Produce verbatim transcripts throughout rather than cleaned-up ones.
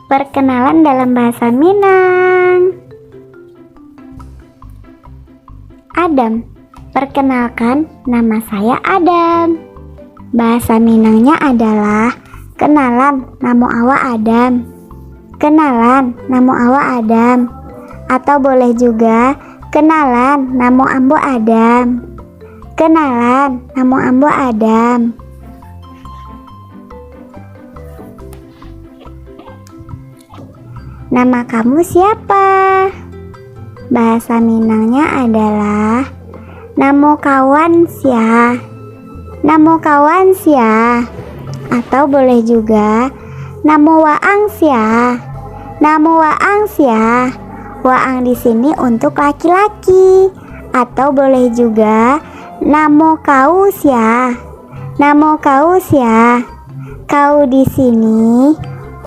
Perkenalan dalam bahasa Minang. Adam. Perkenalkan, nama saya Adam. Bahasa Minangnya adalah, "Kenalan, namo awak Adam." Kenalan, namo awak Adam. Atau boleh juga, "Kenalan, namo ambo Adam." Kenalan, namo ambo Adam. Nama kamu siapa? Bahasa Minangnya adalah, "Namo kawan sia?" Namo kawan sia? Atau boleh juga, "Namo waang sia?" Namo waang sia? Waang di sini untuk laki-laki. Atau boleh juga, "Namo kau sia?" Namo kau sia? Kau di sini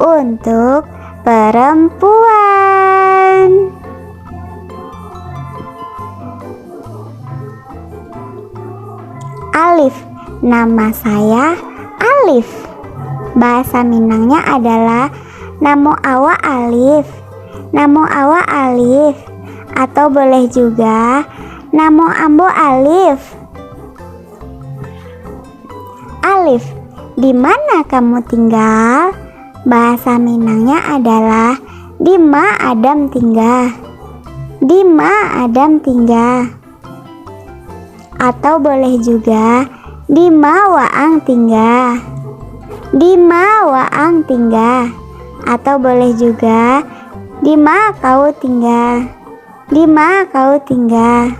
untuk perempuan. Alif. Nama saya Alif. Bahasa Minangnya adalah, "Namo awak Alif." Namo awak Alif. Atau boleh juga, "Namo ambo Alif." Alif, di mana kamu tinggal? Bahasa Minangnya adalah, "Di ma Adam tinggal?" Di ma Adam tinggal? Atau boleh juga, "Di ma waang tinggal?" Di ma waang tinggal? Atau boleh juga, "Di ma kau tinggal?" Di ma kau tinggal?